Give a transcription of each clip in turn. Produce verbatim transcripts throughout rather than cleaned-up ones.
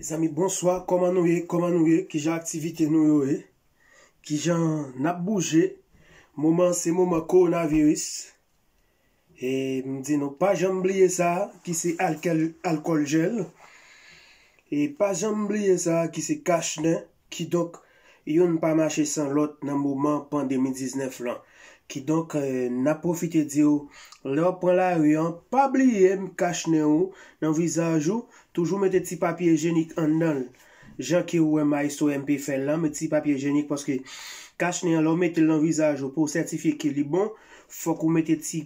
Zanmi, bonswa. Kòman nou ye? Kòman nou ye? Kijan aktivite nou yo ye? Kijan n ap bouje? Moman an se moman kowonaviris. E m di nou, pa janm bliye sa ki se alkèl, alkòl jèl. E pa janm bliye sa ki se kachnen. Kidonk, youn pa mache san lòt nan moman pandemi diznèf lan. Kidonk, eh, n ap pwofite di w, lè w ap pran lari an, pa bliye kachnen w nan vizaj ou, toujou mete ti papye ijenik anndan l. Jan ke ou wè Maestro M P fè l lan, met ti papye ijenik paske kachnen an, lè w mete l nan vizaj ou pou w sètifye ke li bon, fòk ou mete ti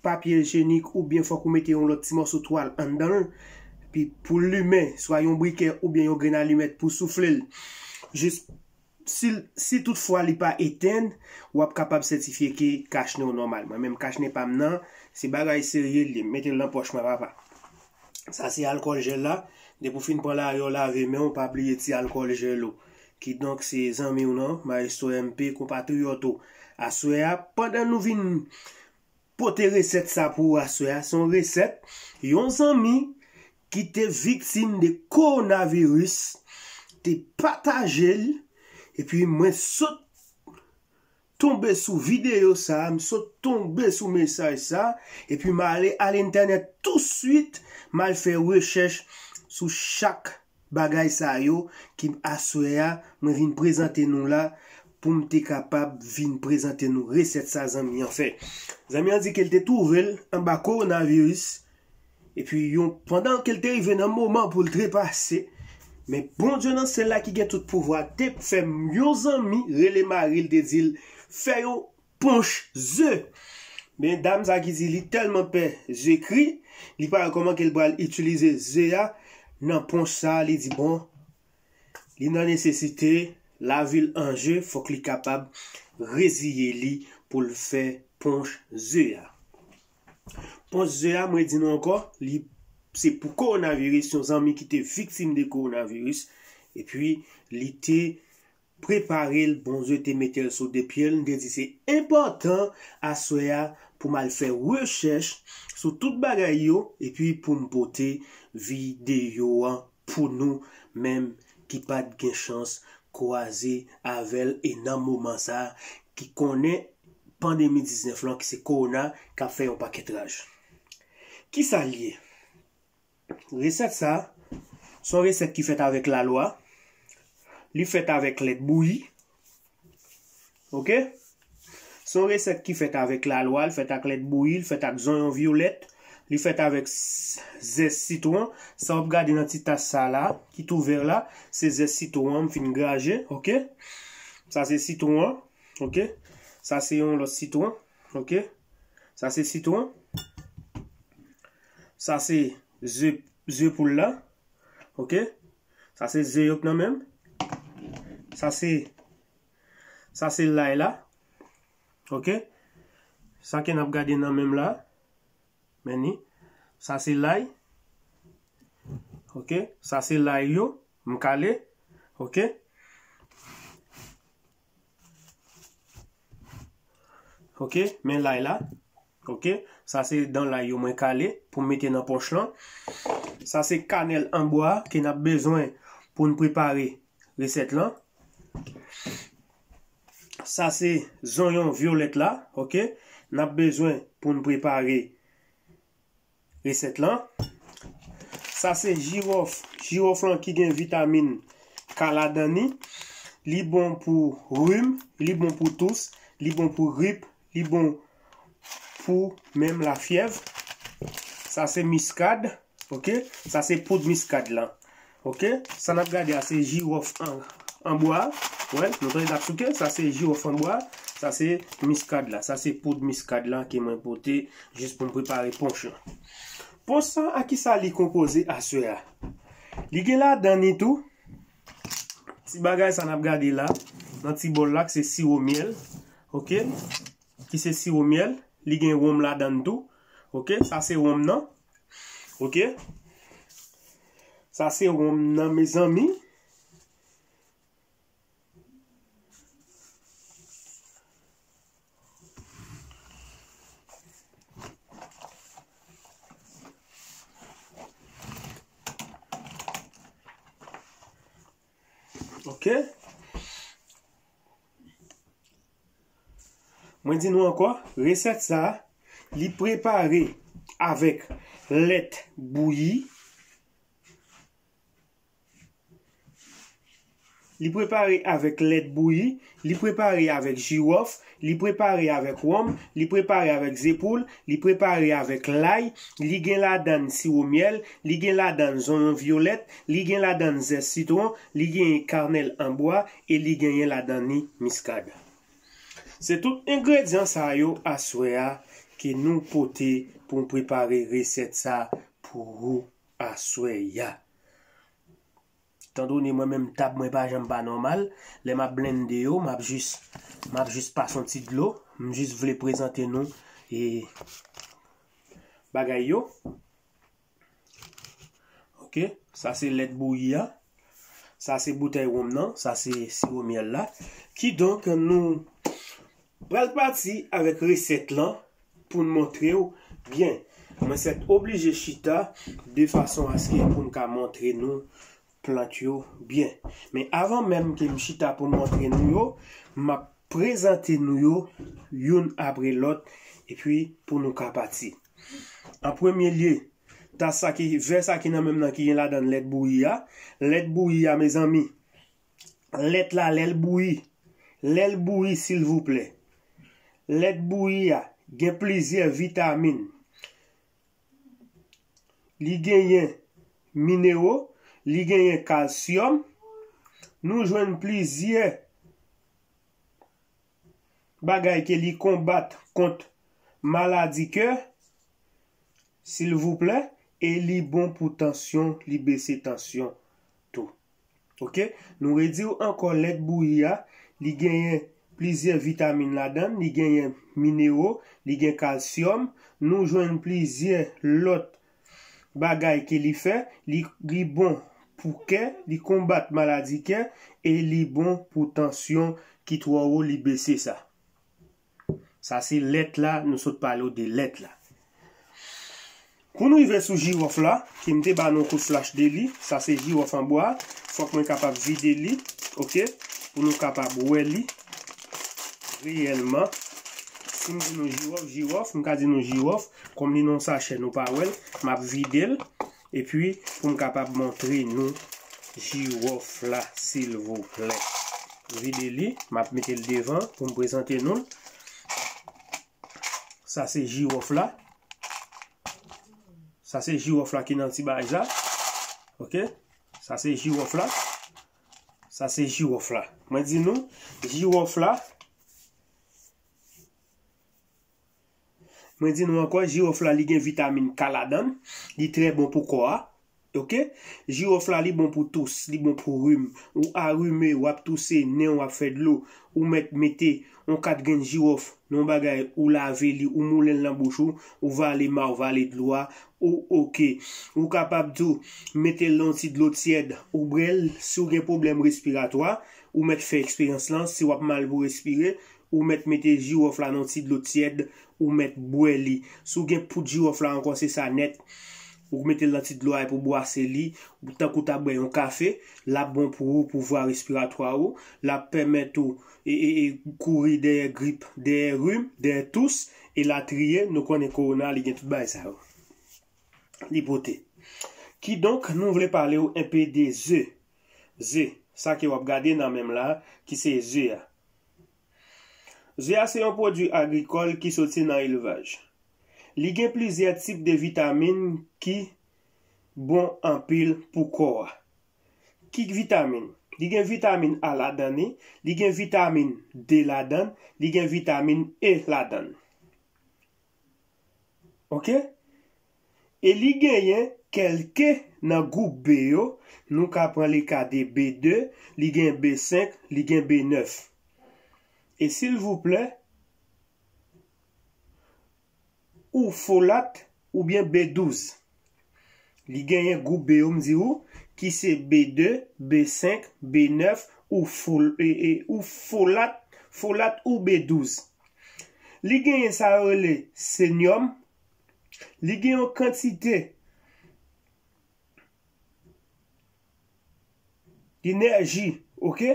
papye ijenik oubyen fòk ou mete yon lòt ti mòso twal anndan l, pi pou l limen, swa yon brikè oubyen yon grenn alimèt pou soufle l. Jis si, si toutfwa li pa etenn, w ap kapab sètifye ke kachnen w nòmal. Mwen menm kachnen pa m nan, se bagay serye l ye. Mete l nan pòch mwen, papa. Sa se alkòl jèl la. Depi w fin pran lari w, lave men w, pa bliye ti alkòl jèl ou. Kidonk, se zanmi w nan, Maestro M P, konpatriyòt ou. Aswè a, pandan nou vin pote resèt sa pou ou aswè a, se yon resèt yon zanmi ki te viktim de kowonaviris te pataje l, epi mwen sot tonbe sou videyo sa, m sot tonbe sou mesaj sa, epi m ale al entènèt touswit, m al fè rechèch sou chak bagay sa yo ki aswè a, mwen vin prezante nou la, pou m te kapab vin prezante nou resèt sa zanmi an fè. Zanmi an di ke l te twouve l anba kowonaviris, epi yon, pandan ke l te rive nan moman pou l trepase, men Bondye nan syèl la ki gen tout pouvwa te fè yon zanmi rele mari l, te di l, fè yon ponch ze. Men dam sa ki di li tèlman pè ze kri, li pa wè kòman ke l pral itilize ze a nan ponch sa, li di, bon, li nan nesesite, lavi l an je, fòk li kapab reziye li pou l fè ponch ze a. Ponch ze a, mwen di nou ankò, li se pou kowonaviris, yon zanmi ki te viktim de kowonaviris, epi li te prepare l, Bondye te mete l sou de pye l, m te di se enpòtan aswè a pou m al fè rechèch sou tout bagay yo, epi pou m pote videyo an pou nou menm ki pa t gen chans kwaze avè l e nan moman sa a ki konnen pandemi diznèf lan ki se kowona k ap fè yon pakèt raj. Kisa l ye? Resèt sa, se yon resèt ki fèt avèk lalwa, li fèt avèk lèt bouyi. Oke? Se yon resèt ki fèt avèk lalwa, li fèt ak lèt bouyi, li fèt ak zonyon vyolèt, li fèt avèk s-, zès sitwon. Sa w ap gade nan ti tas sa la, ki tou vè la, se zès sitwon an, m fin graje, oke? Sa se sitwon an, oke? Sa se yon lòt sitwon, oke? Sa se sitwon. Sa se ze, ze poul la. Oke? Sa se ze yo k nan men m. Sa se, sa se lay la. Oke? Sa ke n ap gade nan men m la. Men ni. Sa se lay. Oke? Sa se lay yo. M kale. Oke? Oke, men lay la. Oke, sa se dan lay yo mwen kale pou m mete nan ponch lan. Sa se kanèl an bwa ke n ap bezwen pou n prepare resèt lan. Sa se zonyon vyolèt la, oke, n ap bezwen pou n prepare resèt lan. Sa se jiwòf, jiwòf lan ki gen vitamin K ladan li. Li bon pou rim, li bon pou tous, li bon pou grip, li bon pou menm lafyèv. Sa se miskad, oke? Sa se poud miskad lan. Oke? Sa n ap gade a se jiwòf an, an bwa. Wè, nou tande l ap souke. Sa se jiwòf an bwa. Sa se miskad la. Sa se poud miskad la ke mwen pote jis pou m prepare ponch lan. Ponch sa, a kisa li konpoze aswè a? Li gen ladan li tou. Ti bagay sa n ap gade la. Nan ti bòl la, ki se siwo myèl. Oke? Ki se siwo myèl. Li gen wonm ladan tou. Oke? Sa se wonm nan. Oke? Sa se wonm nan, mezanmi. Ok? Mwen di nou ankò, resèt sa, li prepare avèk lèt bouyi. Li prepare avèk lèt bouyi, li prepare avèk jiwòf, li prepare avèk wonm, li prepare avèk zepoul, li prepare avèk lay, li gen ladann siwo myèl, li gen ladann zonyon vyolèt, li gen ladann zès sitwon, li genyen kanèl an bwa e li genyen ladann li miskad. Se tout engredyan sa yo aswè a ke nou pote pou n prepare resèt sa pou ou aswè a. Tandone mwen menm tab mwen pa janm pa nòmal, lè m ap blende yo, m ap jis, m ap jis pase yon ti dlo, m jis vle prezante nou e bagay yo. Ok, sa se lèt bouyi a. Sa se boutèy wonm nan, sa se siwo myèl la. Kidonk, nou pral pati avèk resèt lan pou n montre w byen. Mwen sèt oblije chita de fason aske pou m ka montre nou plant yo byen. Men avan menm ke m chita pou m montre nou yo, m ap prezante nou yo youn apre lòt, epi pou nou ka pati. An premye lye, tas sa ki, vè sa ki nan men m nan ki gen ladann lèt bouyi a. Lèt bouyi a, mezanmi. Lèt la, lè l bouyi. Lè l bouyi, silvouplè. Lèt bouyi a gen plizyè vitamin. Li genyen minero, li genyen kalsyòm. Nou jwenn plizyè bagay ke li konbat kont maladi kè, silvouplè, e li bon pou tansyon, li bese tansyon tou. Ok? Nou redi w ankò, lèt bouyi a, li genyen plizyè vitamin ladann, li genyen minero, li gen kalsyòm, nou jwenn plizyè lòt bagay ke li fè, li, li bon pou kè, li konbat maladi kè, e li bon pou tansyon ki twò wo, li bese sa. Sa se lèt la, nou sot pale w de lèt la. Pou nou rive sou jiwòf la, ke m te ba nou kout flach de li, sa se jiwòf an bwa, fòk mwen kapab vide li, ok, pou nou kapab wè li reyèlman. Si m di nou jiwòf, jiwòf, m ka di nou jiwòf, kòm li nan sachè, nou pa wè l, m ap vide l, epi pou m kapab montre nou jiwòf la, silvouplè. Vide li, m ap mete l devan pou m prezante nou l. Sa se jiwòf la. Sa se jiwòf la ki nan ti bagay la. Ok? Sa se jiwòf la. Sa se jiwòf la. Mwen di nou, jiwòf la. Mwen di nou ankò, jiwòf la, li gen vitamin K ladann. Li trè bon pou kò a. Ok? Jiwòf la, li bon pou tous, li bon pou rim. Ou arime, w ap touse, nen w ap fè dlo. Ou mèt mete yon kat grenn jiwòf nan yon bagay, ou lave li, ou moulen l nan bouch ou, ou vale ma, ou vale dlo a, ou ok. Ou kapab tou mete l nan yon ti dlo tyèd, ou bwè l. Si w gen pwoblèm respiratwa, ou mèt fè eksperyans lan. Si w ap mal pou respire, ou mèt mete jiwòf la nan yon ti dlo tyèd, ou mèt bwè li. Si w gen poud jiwòf la ankò, se sa nèt. Ou mete l nan ti dlo a epi w bwase li, tankou w ta bwè yon kafe, l ap bon pou ou, pou vwa respiratwa ou, l ap pèmèt ou e, e, e, kouri dèyè grip, dèyè rim, dèyè tous, elatriye. Nou konnen kowona, li gen tout bagay sa yo. Li pote. Kidonk, nou vle pale w enpe de ze. Ze, sa ke w ap gade nan men m la, ki se ze a. Ze a se yon pwodui agrikòl ki soti nan elvaj. Li gen plizyè tip de vitamin ki bon anpil pou kò a. Ki vitamin? Li gen vitamin A ladan li, li gen vitamin D ladan, li gen vitamin E ladan. Ok? E li genyen kèlke nan gwoup B yo, nou ka pran le ka de B de, li gen B senk, li gen B nèf. E silvouplè, ou folat oubyen B douz. Li genyen gwoup B yo, m di ou, ki se B de, B senk, B nèf, ou fol-, e, e, ou folat, folat ou B douz. Li genyen sa yo rele senyòm. Li gen yon kantite Enèji, oke?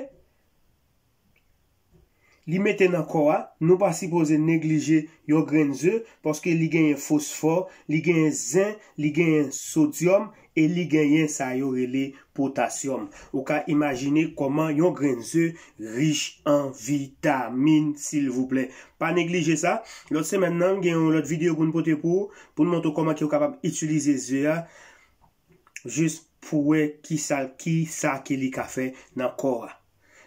Li mete nan kò a, nou pa sipoze neglije yon grenn ze, paske li genyen fosfò, li genyen zen, li genyen sodyòm, e li genyen sa yo rele potasyòm. Ou ka imajine kòman yon grenn ze rich an vitamin, silvouplè. Pa neglije sa. Lòt semèn nan, gen yon lòt videyo pou n pote pou ou, pou n montre w kòman ke w kapab itilize ze a, jis pou wè kisa, kisa ke li ka fè nan kò a.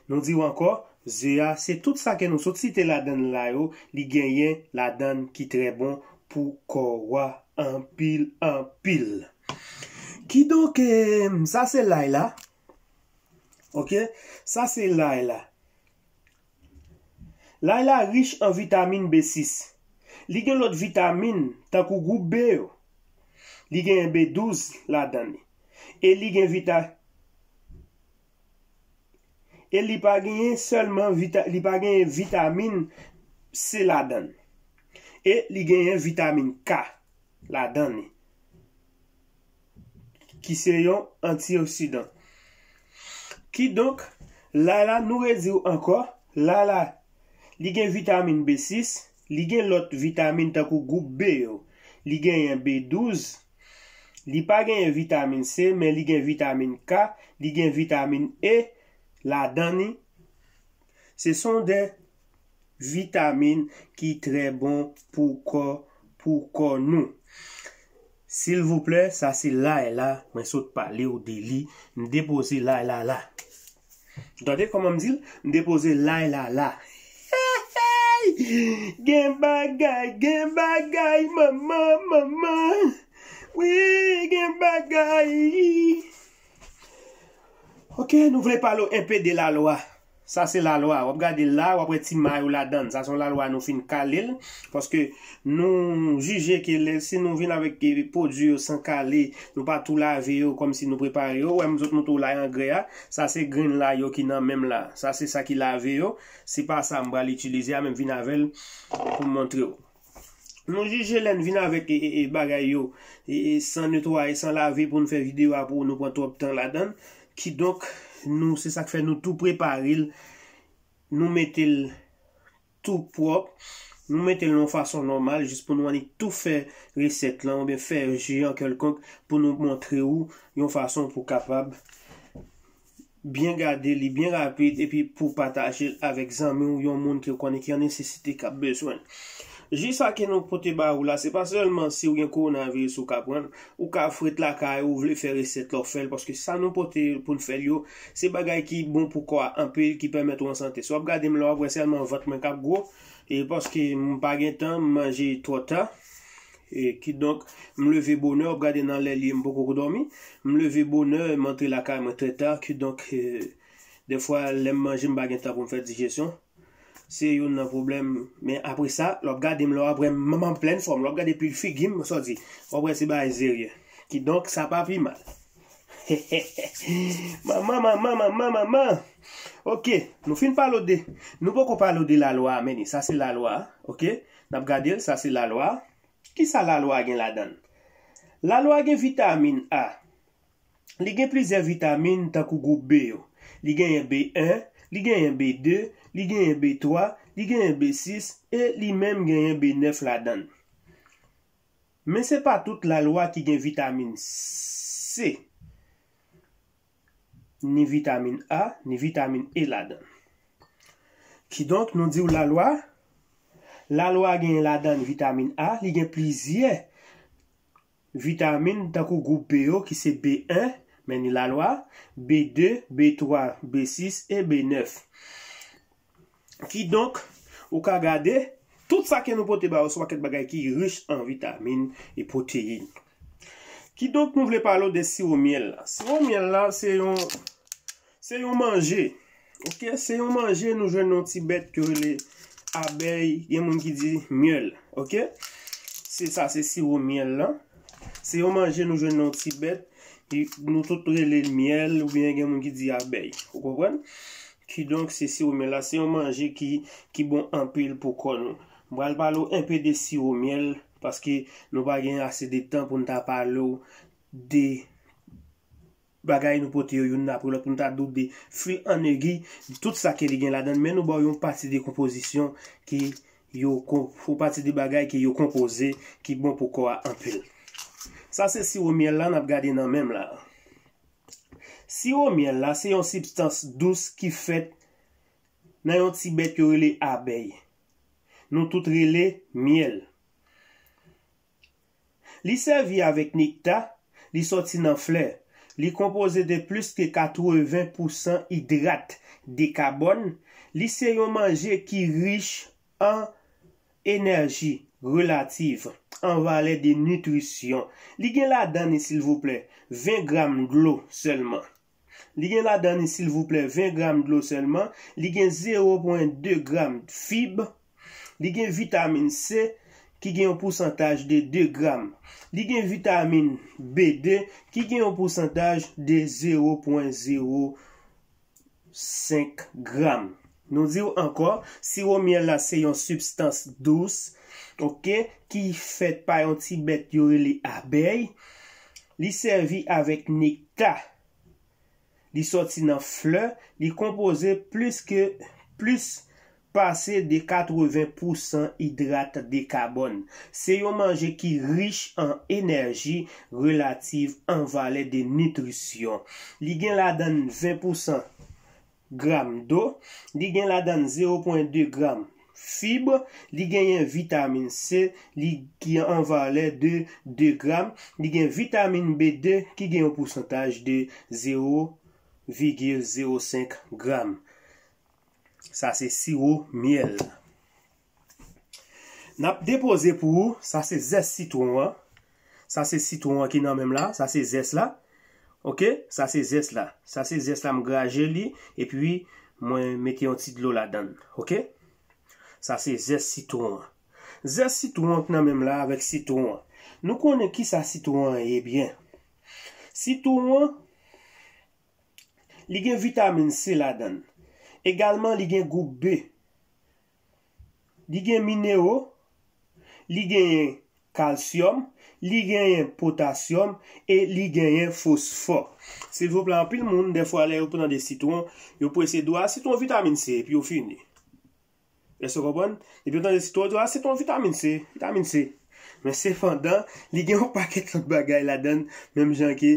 Nou di w ankò, ze a, se tout sa ke nou sot site ladan l la yo, li genyen ladan l ki trè bon pou kò a anpil, anpil. Kidonk, em, sa se lay la. Oke? Sa se lay la. Lay la rich an vitamin B sis. Li gen lòt vitamin, tankou gwoup B yo. Li genyen B douz ladan li. E li gen vita-, e li pa genyen sèlman vita-, li pa genyen vitamin C ladan li. E li genyen vitamin K ladan li, ki se yon antioksidan. Kidonk, lay la, nou redi w ankò, lay la, li gen vitamin B sis, li gen lòt vitamin tankou gwoup B yo. Li genyen B douz, li pa genyen vitamin C, men li gen vitamin K, li gen vitamin E ladan li. Ce sont des vitamines ki trè bon pou kò, pou kò nou. Silvouplè, sa se lay la, mwen sot pale w de li, m depoze lay la la. Tande kòman m di l? M depoze lay la la. Gen bagay, gen bagay, manman, manman. Wi, gen bagay. Oke, nou vle pale w enpe de lalwa. Sa se lalwa. W ap gade l la, w ap wè ti ma yo ladan l. Sa se yon lalwa nou fin kale l. Paske nou jije ke lè, si nou vin avèk, e, pwodui yo san kale, nou pa tou lave yo kòmsi nou prepare yo. Ou wè, m sot montre w lay angrè a. Sa se grenn lay yo ki nan men m la. Sa se sa ki lave yo. Se pa sa m pral itilize a, men m vin avè l pou m montre w. Nou jije lè n vin avèk, e, e, e, bagay yo, e, e, san netwaye, san lave pou n fè videyo a pou nou pran twòp tan ladan l. Kidonk, nou, se sa k fè nou tou prepare l, nou mete l tou pwòp, nou mete l yon fason nòmal, jis pou nou annik tou fè resèt lan, oubyen fè je an kèlkonk, pou nou montre w yon fason pou kapab byen gade li, byen rapid, epi pou pataje l avèk zanmi w, yon moun ke w konnen ki an nesesite, k ap bezwen l. Ji sa ke nou pote ba ou la, se pa sèlman si w gen kowonaviris ou ka pran l, ou ka ret lakay ou, ou vle fè resèt la, w fè l, paske sa nou pote pou n fè l yo, se bagay ki bon pou kò a anpil, ki pèmèt ou an sante. Si w ap gade m la, w ap wè sèlman vant mwen k ap gwo, e paske m pa gen tan, m manje twò ta. E kidonk, m leve bonè, w ap gade nan lè l ye, m poko dòmi. M leve bonè, m antre lakay mwen trè ta, kidonk, e, dèfwa, lè m manje, m pa gen tan pou m fè dijesyon. Se youn nan pwoblèm. Men apre sa, lè w ap gade m, lè w ap wè m, m an plèn fòm, lè w ap gade pil figi m, sa w di, w ap wè se bagay serye. Kidonk, sa pa pi mal. Manman, manman, manman, manman. Oke, nou fin pale w de, nou poko pale w de lalwa a, men sa se lalwa a, oke? N ap gade l, sa se lalwa a. Kisa lalwa a gen ladan l? Lalwa a gen vitamin A. Li gen plizyè vitamin tankou gwoup B yo. Li genyen B en, li genyen B de, li genyen B twa, li genyen B sis, e li menm genyen B nèf ladan l. Men se pa tout lalwa ki gen vitamin C. Ni vitamin A, ni vitamin E ladan l. Kidonk, nou di w lalwa, lalwa genyen ladan l vitamin A, li gen plizyè vitamin tankou gwoup B yo ki se B en, men ni lalwa, B de, B twa, B sis e B nèf. Kidonk, ou ka gade, tout sa ke nou pote ba ou se yon pakèt bagay ki rich an vitamin e pwoteyin. Kidonk, nou vle pale w de siwo myèl la. Siwo myèl la, se yon, se yon manje. Oke? Se yon manje nou jwenn nan yon ti bèt yo rele abèy. Gen moun ki di myèl. Oke? Se sa, se siwo myèl la. Se yon manje nou jwenn nan yon ti bèt. E nou tout rele l myèl, oubyen gen moun ki di abèy. Ou konprann? Kidonk, se siwo myèl la, se yon manje ki, ki bon anpil pou kò nou. M pral pale w enpe de siwo myèl, paske nou pa gen ase de tan pou n ta pale w de bagay nou pote yo youn apre lòt, pou nou ta doute de fil an egi, tout sa ke li gen ladan, men nou ba w yon pati de konpozisyon ki yo, yon pati de bagay ke yo konpoze, ki bon pou kò a anpil. Sa se siwo myèl la, n ap gade nan men m la. Siwo myèl la, se yon sibstans dous ki fèt nan yon ti bèt yo rele abèy. Nou tout rele myèl. Li sèvi avèk nekta, li sòti nan flè. Li konpoze de plis ke katreven pousan idrat de kabòn. Li se yon manje ki rich an enèji relativ, an valè de nitrisyon. Li gen ladan li, silvouplè, ven gram dlo sèlman. Li gen ladan li, silvouplè, ven gram dlo sèlman. Li gen zewo pwen de gram fib. Li gen vitamin C ki gen yon pousantaj de de gram. Li gen vitamin B de ki gen yon pousantaj de zewo pwen zewo senk gram. Nou di w ankò, siwo myèl la se yon sibstans dous, oke, ki fèt pa yon ti bèt yo rele abèy. Li sèvi avèk nekta. Li sòti nan flè, li konpoze plis ke, plis pase de katreven pousan idrat de kabòn. Se yon manje ki rich an enèji relativ an valè de nitrisyon. Li gen ladan l ven pousan gram do, li gen ladan l zewo pwen de gram fib, li genyen vitamin C, li ki an valè de de gram, li gen vitamin B de ki gen yon pousantaj de zewo vigil zewo senk gram. Sa se siwo myèl. N ap depoze pou ou, sa se zès sitwon an. Sa se sitwon an ki nan men m la, sa se zès la. Oke, sa se zès la. Sa se zès la, m graje li, epi mwen mete yon ti dlo ladan l. Oke? Sa se zès sitwon an. Zès sitwon an k nan men m la avèk sitwon an. Nou konnen kisa sitwon an ye byen. Sitwon an, li gen vitamin C ladan l. Egalman, li gen gwoup B. Li gen minero, li genyen kalsyòm, li genyen potasyòm e li genyen fosfò. Silvouplè, anpil moun, dèfwa, lè yo tande sitwon, yo prese di w, "A, sitwon vitamin C," epi yo fini. Èske w konprann? Depi yo tande sitwon, yo di w, "A, sitwon vitamin C, vitamin C." Men sepandan, li gen yon pakèt lòt bagay ladan l, menm jan ke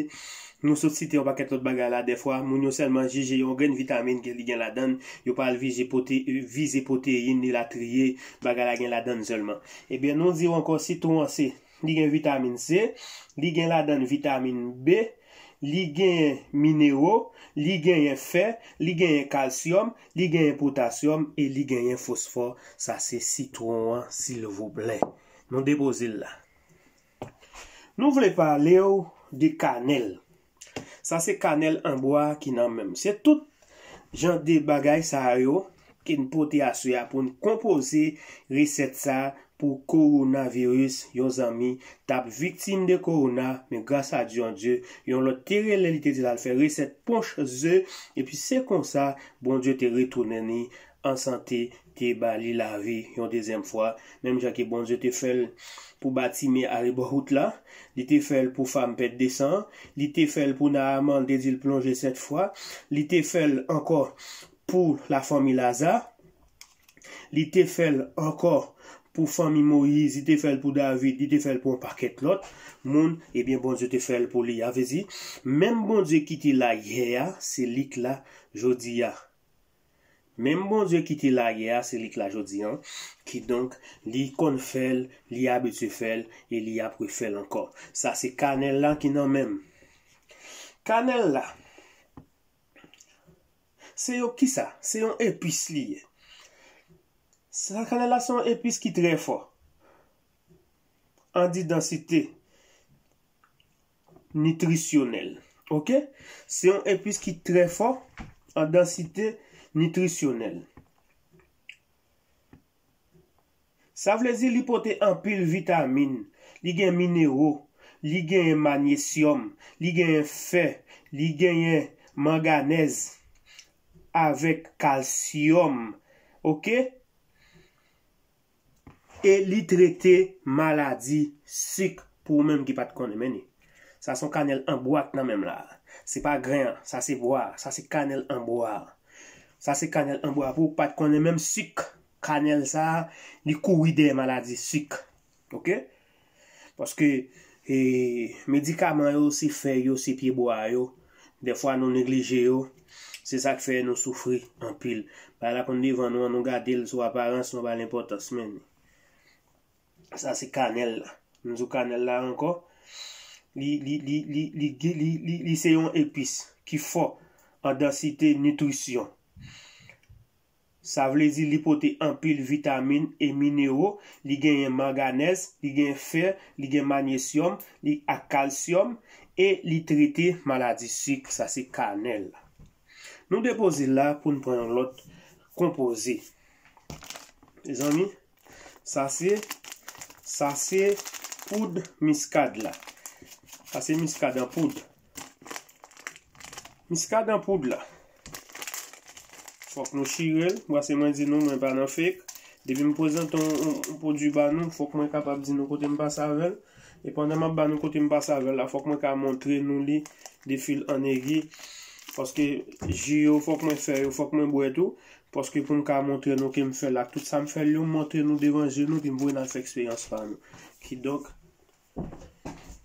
nou sot site yon pakèt lòt bagay la, dèfwa, moun yo sèlman jije yon grenn vitamin ke li gen ladan l, yo pa al vize pwote-, vize pwoteyin, elatriye, bagay la gen ladan l sèlman. Ebyen, nou di w ankò, sitwon an se, li gen vitamin C, li gen ladan l vitamin B, li genyen minero, li genyen fè, li genyen kalsyòm, li genyen potasyòm e li genyen fosfò. Sa se sitwon an, silvouplè. Nou depoze l la. Nou vle pale w de kanèl. Sa se kanèl an bwa ki nan men m. Se tout jan de bagay sa yo ke n pote aswè a pou n konpoze resèt sa pou kowonaviris. Yon zanmi t ap viktim de kowona, men gras a Dye, yon lòt te rele, li te di l al fè resèt ponch ze, epi se konsa Bondye te retounen li an sante, te ba li lavi yon dezyèm fwa. Menm jan ke Bondye te fè l pou Batime arebò wout la, li te fè l pou fanm pèt de san an, li te fè l pou Naaman, li te di l plonje sèt fwa, li te fè l ankò pou lafanmi Laza, li te fè l ankò pou fanmi Moyiz, li te fè l pou David, li te fè l pou yon pakèt lòt moun, ebyen, Bondye te fè l pou li. Sa vle di, menm Bondye ki te la yè a, se li k la jodi a. Menm Bondye ki te la yè a, se li k la jodi a. Kidonk, li konn fè l, li abitye fè l, e li ap refè l ankò. Sa se kanèl la ki nan men m. Kanèl la, se yon kisa? Se yon epis li ye. Sa, kanèl la se yon epis ki trè fò. An di dansite nitrisyonèl. Oke? Se yon epis ki trè fò an dansite nitrisyonèl. Sa vle di li pote anpil vitamin, li gen minero, li genyen manyesyòm, li genyen fè, li genyen manganèz avèk kalsyòm. Oke? E li trete maladi sik pou ou menm ki pa t konnen, men ni. Sa se yon kanèl an bwa k nan men m la. Se pa grenn an, sa se bwa, sa se kanèl an bwa. Sa se kanèl an bwa. Pou ou pa t konnen, menm sik kanèl sa a, li kouri dèyè maladi sik. Oke? Paske, e, medikaman yo, se fèy yo, se pye bwa yo. Dèfwa nou neglije yo. Se sa k fè nou soufri anpil. Bagay la konn devan nou an, nou gade l sou aparans, nou ba l enpòtans, men sa se kanèl la. M di w kanèl la ankò. Li, li, li, li, li, li, li, li, li se yon epis ki fò an dansite nitrisyon. Sa vle di li pote anpil vitamin e minero, li genyen manganèz, li genyen fè, li gen manyesyòm, li ak kalsyòm, e li trete maladi sik, sa se kanèl. Nou depoze l la pou n pran yon lòt konpoze. Mezanmi, sa se, sa se poud miskad la. Sa se miskad an poud. Miskad an poud la. Fòk nou chire l. Paske mwen di nou, mwen pa nan fake. Depi m prezante yon, yon, yon pwodui ba nou, fòk mwen kapab di nou kote m pase avè l. E pandan m ap ba nou kote m pase avè l la, fòk mwen ka montre nou li de fil an egi. Paske ji yo, fòk mwen fè yo, fòk mwen bwè tou. Paske pou m ka montre nou ke m fè l ak tout sa m fè l yo, m montre nou devan je nou, pi m voye n al fè eksperyans pa nou. Kidonk,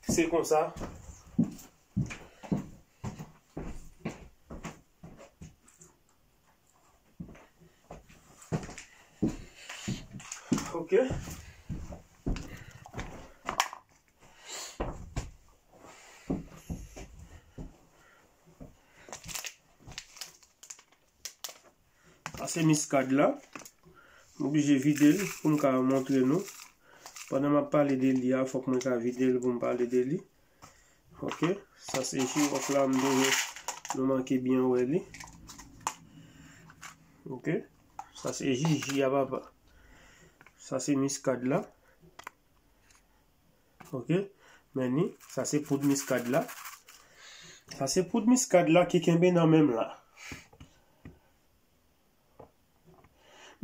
se konsa. Ok. Sa se miskad la. M oblije vide l pou m ka montre nou. Pandan m ap pale de li a, fòk mwen ka vide l pou m pale de li. Ok. Sa se jiwòf la, m bezwen nou manke byen wè li. Ok. Sa se ji, ji a papa. Sa se miskad la. Ok. Men ni, sa se poud miskad la. Sa se poud miskad la ki kenbe nan men m la.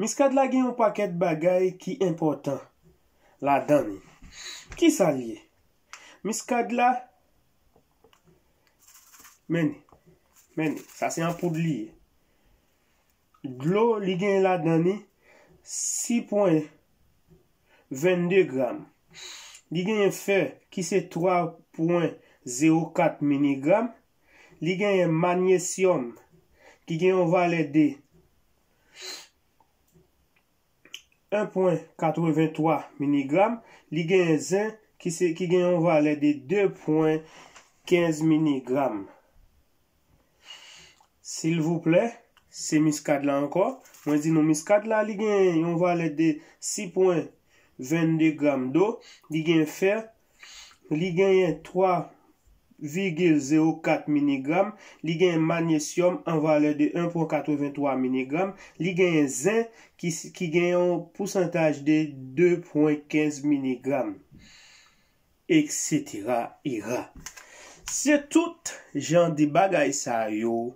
Miskad la gen yon pakèt bagay ki enpòtan ladan li. Kisa l ye? Miskad la, men ni, men ni, sa se an poud li ye. Dlo, li gen ladan li sis pwen vennde gram. Li genyen fè ki se twa pwen zewo kat miligram. Li genyen manyesyòm ki gen yon valè de en pwen katrevenntwa miligram. Li genyen zen ki se, ki gen yon valè de de pwen kenz miligram. Silvouplè, se miskad la ankò. Mwen di nou miskad la, li gen yon valè de sis pwen vennde gram do. Li gen fè, li genyen twa vigil zewo kat miligram. Li genyen manyesyòm an valè de en pwen katrevenntwa miligram. Li genyen zen ki, ki gen yon pousantaj de de pwen kenz miligram. Etsetera, era. Se tout jan de bagay sa yo,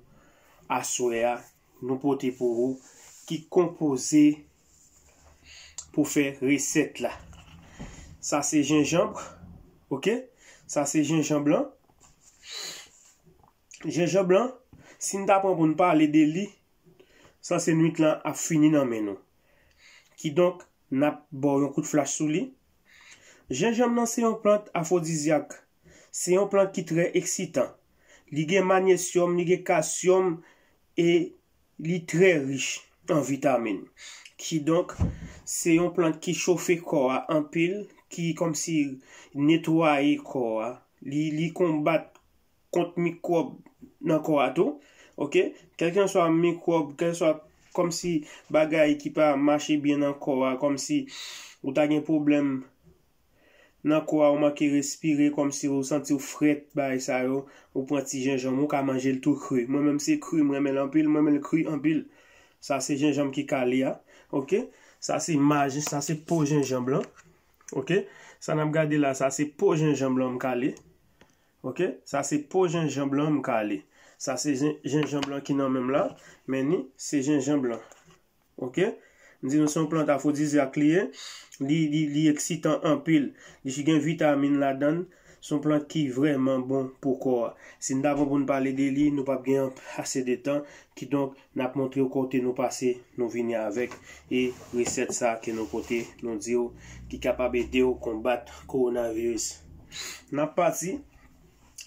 aswè a, nou pote pou ou, ki konpoze pou fè resèt la. Sa se jenjanm, ok? Sa se jenjanm lan. Jenjanm lan, si n ta pran pou n pale de li, sanse nwit lan ap fini nan men nou. Kidonk, n ap ba w yon kout flach sou li. Jenjanm nan se yon plant afwodizyak. Se yon plant ki trè eksitan. Li gen manyesyòm, li gen kalsyòm e li trè rich an vitamin. Kidonk, se yon plant ki chofe kò a anpil, ki kòmsi netwaye kò a. Li, li konbat kont mikwòb nan kò a tou. Ok? Kèlkeswa mikwòb, kèlkeswa kòmsi bagay ki pa mache byen nan kò a, kòmsi ou ta gen pwoblèm nan kò a, ou manke respire, kòmsi ou santi w frèt, bagay sa yo, ou pran ti jenjanm, ou ka manje l tou kri. Mwen menm se kri, mwen renmen l anpil, mwen renmen l kri anpil. Sa se jenjanm ki kale a. Ok? Sa se maj, sa se po jenjanm lan. Ok? Sa n ap gade la, sa se po jenjanm lan m kale. Ok? Sa se po jenjanm lan m kale. Sa se jen-, jenjanm lan ki nan men m la. Men ni, se jenjanm lan. Ok? M di nou se yon plant afwodizyak li ye. Li, li, li eksitan anpil. Li gen vitamin ladan l. Se yon plant ki vrèman bon pou kò a. Si n ta pran pou n pale de li, nou p ap gen ase de tan. Kidonk, n ap montre w kote nou pase, nou vini avèk e resèt sa ke nou pote, nou di w ki kapab ede w konbat kowonaviris. N ap pati.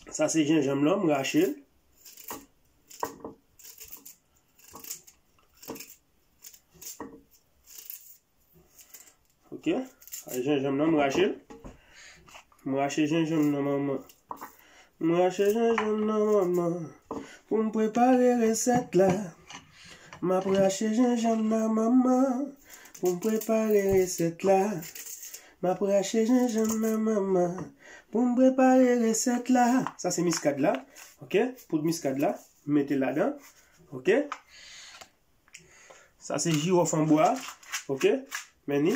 Sa se jenjanm lan, m rache l. Ok. Ay, jenjanm nan, m rache l. M rache jenjanm nan, manman. M rache jenjanm nan, manman. Pou m prepare resèt la. M ap rache jenjanm nan, manman. Pou m prepare resèt la. M ap rache jenjanm nan, manman. Pou m prepare resèt la. Sa se miskad la. Ok. Poud miskad la. M mete ladan. Ok. Sa se jiwòf an bwa. Ok. Men ni.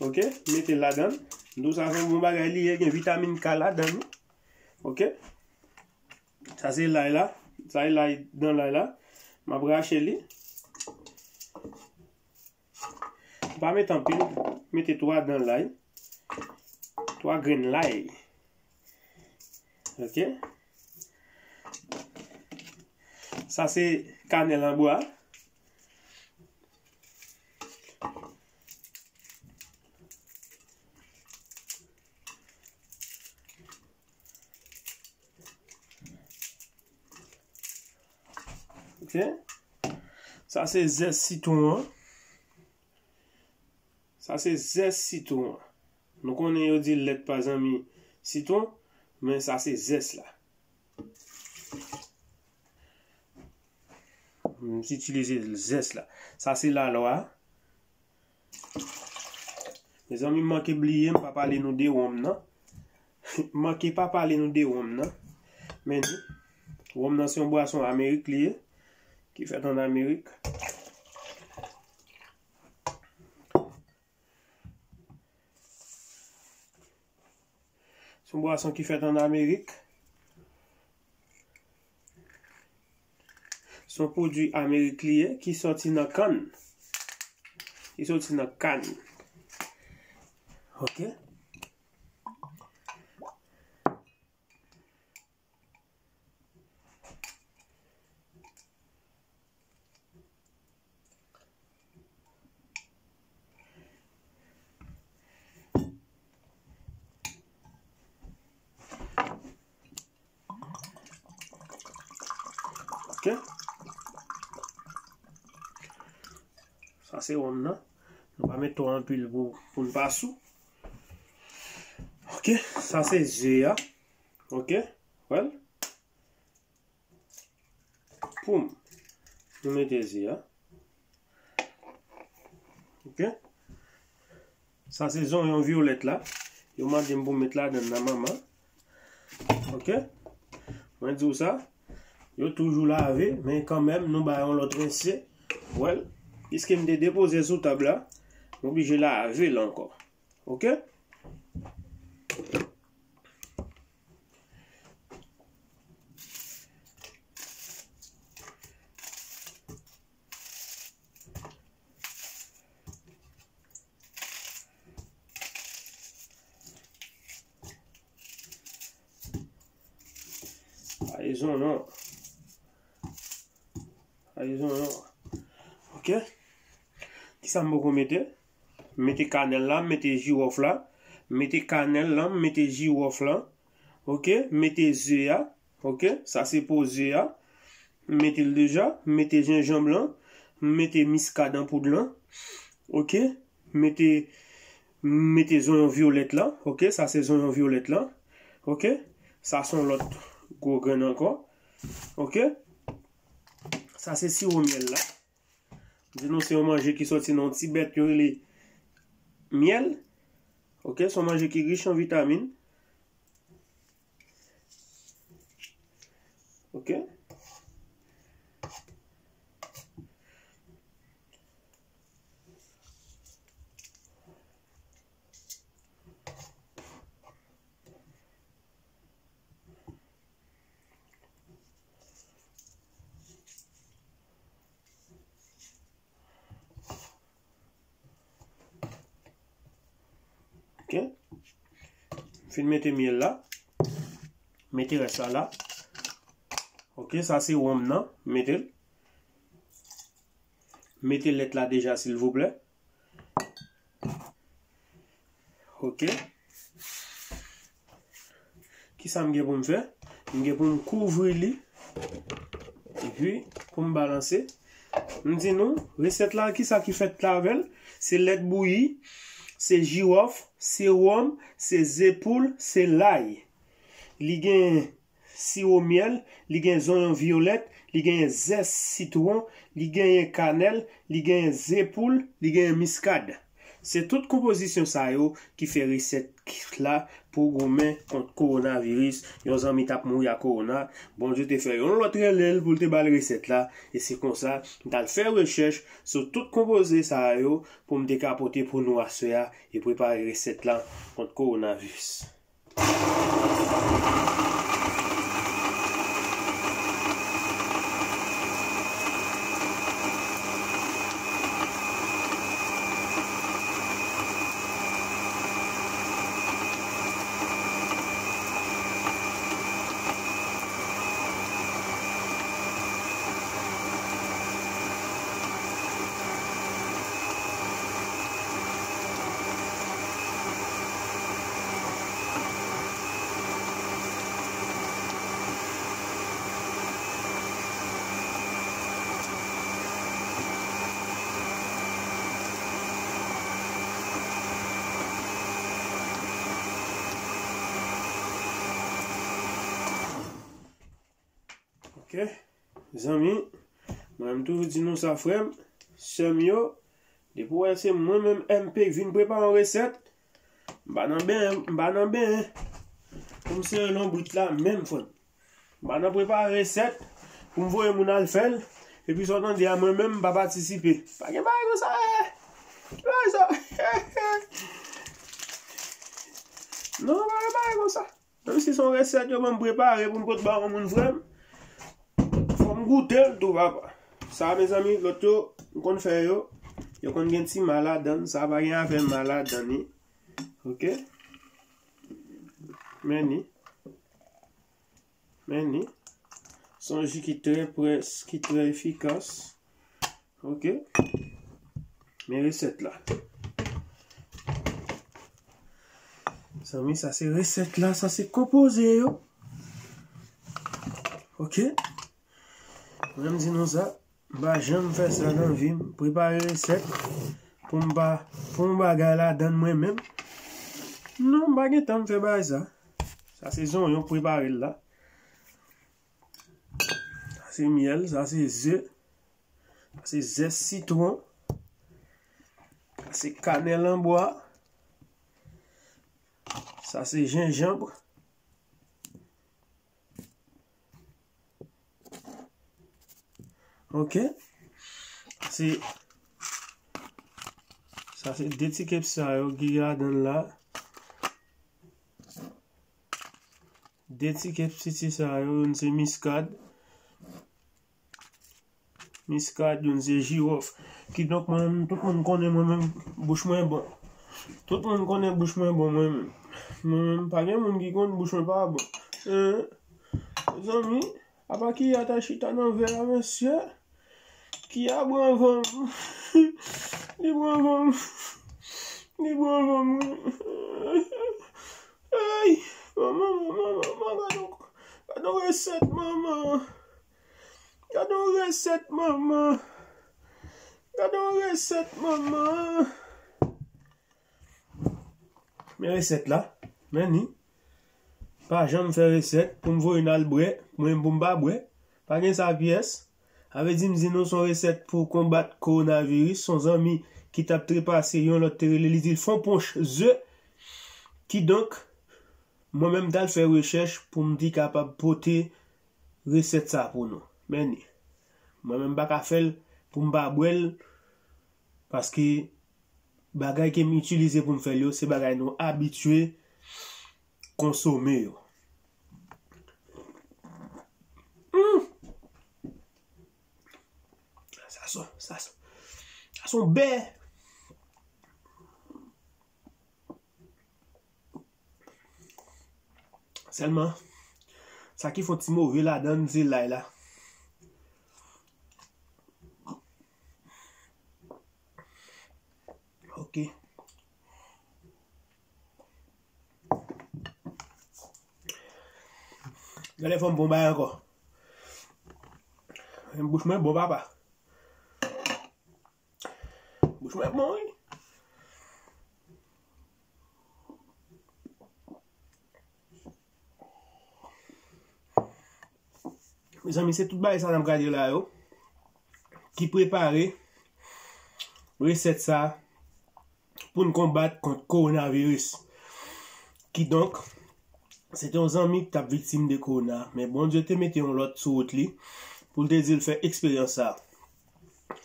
Ok. Mete ladan. M di w sa se yon bon bagay li ye. Gen vitamin K ladan li. Ok. Sa se lay la. Sa se lay dan lay la. M ap rache li. Pa mete anpil. Mete twa dan lay. Twa grenn lay. Ok. Sa se kanèl an bwa. Ok. Sa se zès sitwon an. Sa se zès sitwon an. Nou konnen yo di lèt pa zanmi sitwon, men sa se zès la. M itilize zès la. Sa se lalwa. Mezanmi, m manke bliye, m pa pale nou de wonm nan. M manke pa pale nou de wonm nan. Men ni, wonm nan se yon bwason Amerik li ye, ki fèt ann Amerik. Se yon bwason ki fèt ann Amerik. Se yon pwodui Amerik li ye, ki sòti nan kann. Ki sòti nan kann. Ok. Ok. Sa se wonm nan. Nou pa met twò anpil pou, pou n pa sou. Ok, sa se ze a. Ok, well. Poum. Nou mete ze a. Ok. Sa se zonyon vyolèt la. Yo mande m pou m met ladan nan manman. Ok. Mwen di w sa. Yo toujou lave, men kanmenm, nou bay yon lòt rense. Well, piske m te depoze l sou tab la, m oblije lave l ankò. Ok? Ayizon non. Ayizon non. Ok. Kisa m poko mete? M mete kanèl la, m mete jiwòf la. M mete kanèl la, m mete jiwòf la. Ok. M mete ze a. Ok. Sa se po ze a. M mete l deja. M mete jenjanm lan. M mete miskad an poud lan. Ok. M mete, m mete zonyon vyolèt la. Ok. Sa se zonyon vyolèt la. Ok. Sa se yon lòt gwo grenn ankò. Ok. Sa se siwo myèl la. M di nou se yon manje ki sòti nan yon ti bèt yo rele myèl. Ok, se yon manje ki rich an vitamin. Ok. Ok. Fin mete myèl la. Mete rès la la. Ok, sa se wonm nan. Mete l. Mete lèt la deja, silvouplè. Ok. Kisa m gen pou m fè? M gen pou m kouvri li. Epi, pou m balanse. M di nou, resèt la, kisa ki fèt avè l? Se lèt bouyi, se jiwòf, se wonm, se ze poul, se lay. Li gen siwo myèl, li gen zonyon vyolèt, li genyen zès sitwon, li genyen kanèl, li genyen ze poul, li genyen miskad. Se tout konpozisyon sa yo ki fè resèt la pou goumen kont kowonaviris. Yon zanmi t ap mouri ak kowona, Bondye te fè yon lòt rele l pou l te ba l resèt la, e se konsa m t al fè rechèch sou tout konpoze sa yo pou m te ka pote pou nou aswè a e prepare resèt la kont kowonaviris. Ok, zanmi, mwen m toujou di nou sa, frè m, sè m yo, depi w wè se mwen menm M P k vin prepare yon resèt, m pa nan benyen, m pa nan benyen pou m sere lonbrit la menm, frè m. M pa nan prepare resèt pou m voye moun al fè l, epi sa w tande a, mwen menm m pa patisipe. Pa gen bagay konsa, eh! Ki bagay sa? Non, pa gen bagay konsa. Menm si se yon resèt yo ban m prepare pou m pot ba yon moun, frè m, fò m goute l tou, papa. Sa, mezanmi, lòt yo, m konn fè yo, yo konn gen ti ma ladan l, sa pa gen afè ma ladan li. Ok? Men ni. Men ni. Se yon ji ki trè près, ki trè efikas. Ok. Men resèt la. Zanmi, sa se resèt la, sa se konpoze yo. Ok. Mwen m di nou sa, m pa janm fè sa nan vi m. Prepare resèt pou m pa, pou m bagay ladan mwen menm. Non, m pa gen tan m fè bagay sa. Sa se zonyon prepare l la. Sa se myèl, sa se ze, sa se zès sitwon, sa se kanèl an bwa, sa se jenjanm. Ok. Se, sa se de ti kèp sa yo ki ladan la. De ti kèp piti sa yo, youn se miskad. Miskad, youn se jiwòf. Kidonk, mwen menm, tout moun konnen mwen menm, bouch mwen bon. Tout moun konnen bouch mwen bon, mwen menm. Mwen menm, pa gen moun ki konn bouch mwen pa bon. Eh, zanmi, apa Kiya ta chita nan vè a, mesye? Kiya bwè anvan m. Li bwè anvan m. Li bwè anvan m, wi. Ey, manman, manman, manman, gade yon, gade yon resèt, manman. Gade yon resèt, manman. Gade yon resèt, manman. Men resèt la. Men ni. Pa janm fè resèt pou m voye n al bwè, mwen pou m pa bwè. Pa gen sa pyès. Sa vle di m di nou se yon resèt pou konbat kowonaviris. Se yon zanmi ki t ap trepase, yon lòt te rele, li di l fè yon ponch ze. Kidonk, mwen menm m t al fè rechèch pou m te kapab pote resèt sa pou nou. Men ni. Mwen menm m pa ka fè l pou m pa bwè l, paske bagay ke m itilize pou m fè l yo, se bagay nou abitye konsome yo. Hmm. Sa son, sa son, sa son bè. Sèlman, Sa ki fè yon ti move ladan l, se lay la. Ok. Gade fò m bon bagay ankò. Bouch mwen bon, papa. Bouch mwen bon, wi. Mezanmi, se tout bagay sa n ap gade la yo ki prepare resèt sa pou n konbat kont kowonaviris. Kidonk, se te yon zanmi ki t ap viktim de kowona, men Bondye te mete yon lòt sou wout li pou l te di l fè eksperyans sa.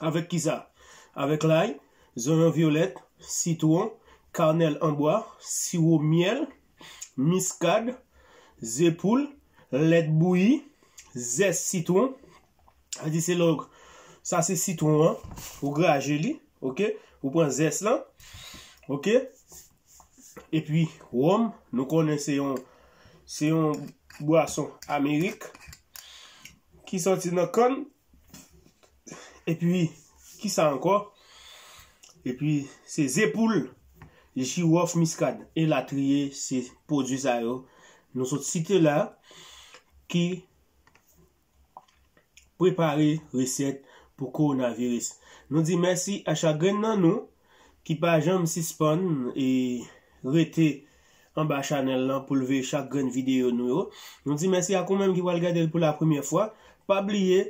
Avèk kisa? Avèk lay, zonyon vyolèt, sitwon, kanèl an bwa, siwo myèl, miskad, ze poul, lèt bouyi, zès sitwon. Sa di se lè w, sa se sitwon an, ou graje li, ok? Ou pran zès lan, ok? Epi wòm, nou konnen se yon, se yon bwason Amerik ki sòti nan kann. Epi, kisa ankò? Epi, se ze poul, jiwòf, miskad, elatriye, se pwodui sa yo nou sot site la ki prepare resèt pou kowonaviris. Nou di mèsi a chak grenn nan nou ki pa janm sispann e rete anba chanèl lan pou l veye chak grenn videyo nou yo. Nou di mèsi ak ou menm ki pral gade l pou la premyè fwa. Pa bliye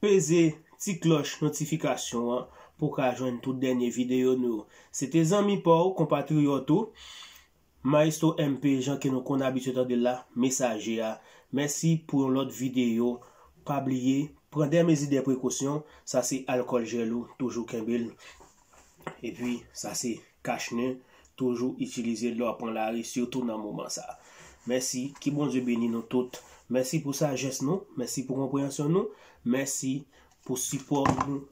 peze ti klòch notifikasyon an pou w ka jwenn tout dènye videyo nou yo. Se te zanmi pa w, konpatriyòt ou, Maestro M P, jan ke nou konn abitye tande l la, Mesaje a. Mèsi pou yon lòt videyo. Pa bliye, pran dè mezi dè prekosyon. Sa se alkòl jèl ou, toujou kenbe l. Epi, sa se kach nen, toujou itilize l lè w ap pran lari, sitou nan moman sa. Mèsi, ke Bondye beni nou tout. Mèsi pou sajès nou, mèsi pou konpreyansyon nou, mèsi pou sipò nou.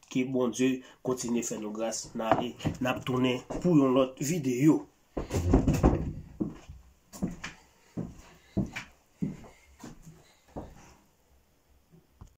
Ke Bondye kontinye fè nou gras. N ale, n ap tounen pou yon lòt videyo.